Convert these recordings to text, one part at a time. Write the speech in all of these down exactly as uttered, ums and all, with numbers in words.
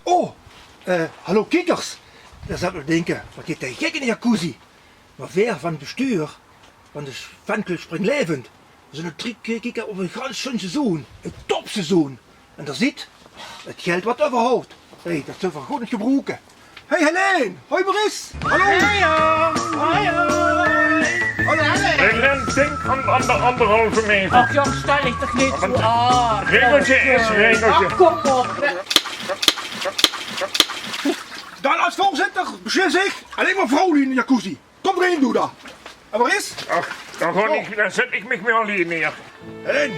Oh, eh, hallo kiekers. Geer zult noe dinke, waat geit dae gek in de jacuzzi? Mer veer van 't bestuur van de fanclub Springlaevend, veer zeen aan 't trökkieke op ein gans sjoen seizoen, ein topseizoen. En dao zit 't geld waat euverhouwt. Hey, det zölle veer good gebroeke. Hey Helene! Hoi Maurice! Hallo! Hey, ja. Hoi, hoi. Hallo Helene! Helene, dink aan, aan de anderhalve meter. Ach jóng, stel dich toch neet zoe aan. Regeltje is regeltje. Ach, kóm op. Dan es veurzitter beslis ich: allein mer vrouwluuj in de jacuzzi. Kóm d'rin, doe det. En Maurice? Ach, dan gaon ich, dan zèt ich mich mer allein neer. Helene,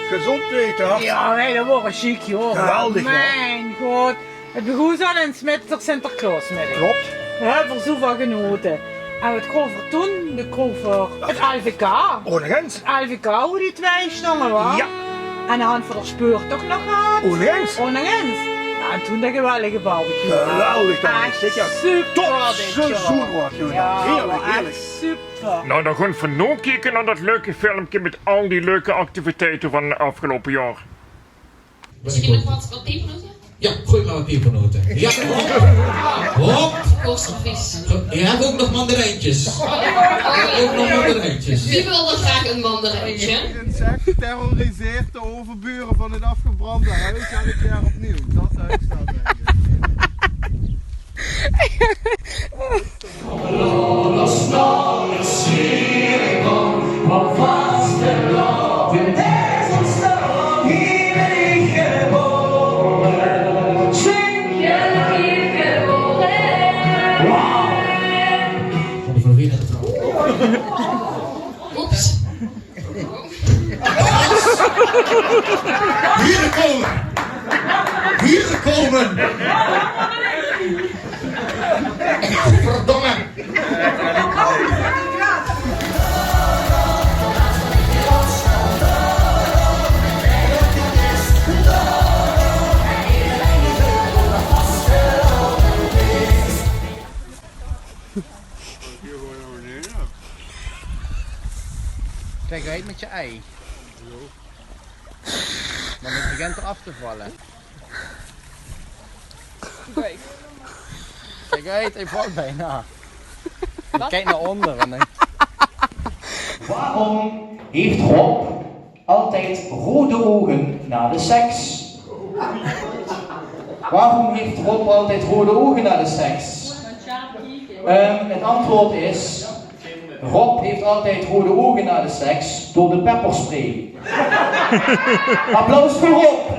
gezóndheid, hè? Jao, hè, det waor sjiek, jóng. Geweldig, jóng. Mien god. 't Begós al in 't Smitser Sinterklaosmiddig. Klop. Veer höbbe d'r zoe van genaote. En waat krege veer toen? Veer krege 't L V K. Onegens. 't L V K, wie die twieë stónge, wa? Jao. En dan han veer d'r speurtoch nog gehad. Onegens. Onegens. Jao, en toen de geweldige barbecue. Geweldig, det is zeker. Ech super, dit jaor. Topseizoen waor 't toen. Jao, heerlik, heerlik. Ech super. Nou, dan gaon veer noe kieke nao det leuke filmke mit al die leuke activiteite van 't aafgeloupe jaor. Misschien nog wat, wat pepernoten? Ja, gooi maar wat pepernoten. Ja, hop. Hop. Koolstofvies. Je hebt ook nog mandarijntjes. Oh, ja. Je hebt ook nog mandarijntjes. Wie wil er graag een mandarijntje? Prinses terroriseert de overburen van het afgebrande huis elk jaar opnieuw. Dat huis staat er. Oeps. Hier komen! Hier komen! Verdomme! Kijk uit met je ei. Want het begint eraf te vallen. Kijk uit, hij valt bijna. Kijk naar onderen. Waarom heeft Rob altijd rode ogen na de seks? Waarom heeft Rob altijd rode ogen na de seks? Ehm, het antwoord is: Rob heeft altijd rode ogen na de seks door de pepperspray. Applaus voor Rob.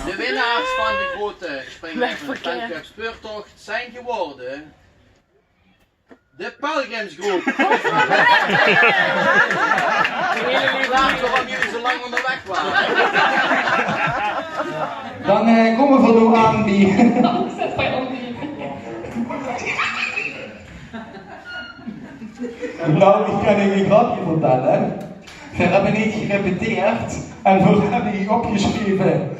De winnaars van de grote Springlaevend Speurtocht zijn geworden de Pelgrimsgroep. Vraag waarom jullie zo lang onderweg waren. Dan, eh, komen we nu aan die... Nou, ik kan u een grapje vertellen. We hebben niet gerepeteerd en we hebben niet opgeschreven.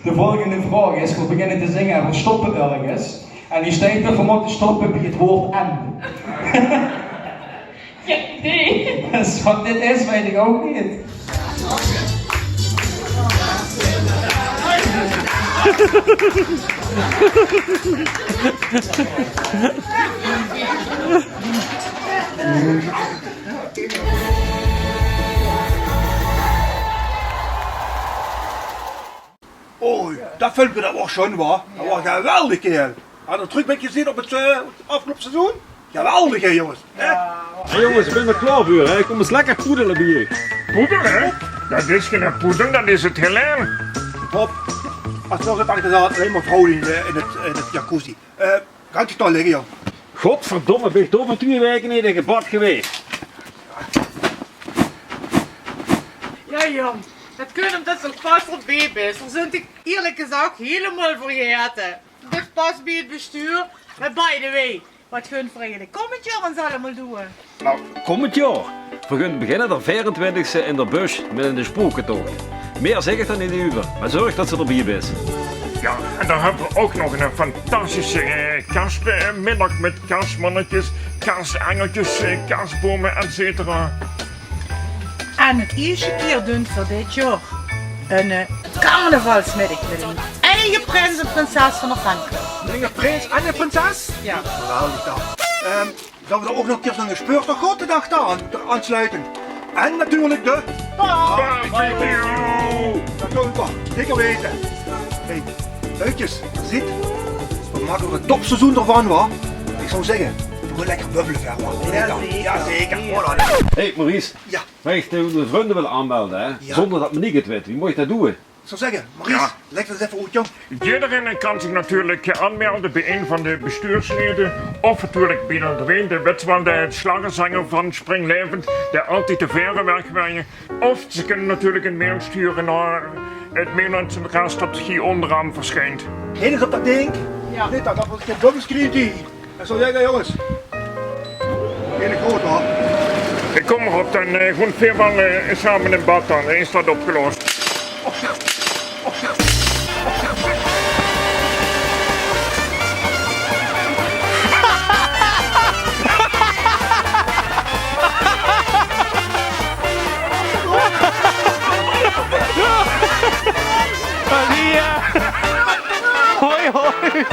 De volgende vraag is: we beginnen te zingen en we stoppen ergens. En die stijgt er, we moeten stoppen bij het woord en. Geen idee. Dus wat dit is, weet ik ook niet. Oei, det filmke, det waor sjoen, wa? Det waor geweldig, kerel. Had d'r trök mit gezeen op 't, eh, aafgeloupe seizoen? Geweldig, hè, jonges. Hè? Hé jonges, ich bön d'r klaor veur, hè. Kóm ins lekker poedele bie uch. Poedele? Det is gein poedel, det is 't Helene. Hop. As veur zit achter allein mer vrouwe in de, in 't, in 't jacuzzi. Eh, gaot geer dao ligke, jóng. Godverdomme, bön ich dao veur twieë waeke neet in gebad gewaes. Jao, jóng. Det kump ómdet se pas d'rbie bis. Veer zeen dich ierlik gezag hielemaol vergaete. Dit pas bie 't bestuur. Mer by the way, waat gunt veer eigelik kómmend jaor ins allemaol doon? Nou, kómmend jaor. Veer gunt beginne d'r veerentwintigste in d'r Bush mit eine spooketoch. Mieë zègk ich d'r neet euver, mer zörg det se d'rbie bis. Jao, en dan höbbe veer ouch nog ein fantastische, eh, kersmiddig mit kersmannekes, kersengelkes, eh, kersbome, et cetera. En 't ierste kier dunt veer dit jaor ein, eh, carnavalsmiddig mit ein eige prins en prinses van d'r fanclub. Ein eige prins en ein prinses? Jao. Geweldig dan. Ehm, zölle veer dao ouch nog ein kier zo'n speurtoch gaon de daag d'raan, ter aansluiting? En natuurlik de barbecue. Det zólle veer zeker weite. Hey, leukjes, ziet, veer make d'r ein topseizoen d'rvan, wa? Ich zou zègke, veer gaon lekker bubbele verder, wa? Jao, zeker. Jao, zeker. Voilà. Hey, Maurice. Jao. Höbs doe de vrunj wille aanmelde, hè? Jao. Zónger det Monique 't wit. Wie mót ich det doon? Ich zou zègke, Maurice, lègk det ins effe oet, jóng. Jederein kan zich natuurlik aanmelde bie ein van de bestuurslede of natuurlik bie d'r Dwayne, de wètsman, de sjlagerzenger van Springlaevend, dae altied de vaere wegwaeit. Of ze kinne natuurlik ein mail sture nao 't mailadres det hie óngeraan versjijnt. Hé, is op det dink. Jao. Neet det, det waas gein dubbelscreen die. En zo, jao, jao, jónges. Geine groete, huur. Ich kóm d'rop, dan, eh, gaon veer waal, eh, same in bad dan. Dan is det opgelos. Maria! Hoi, hoi!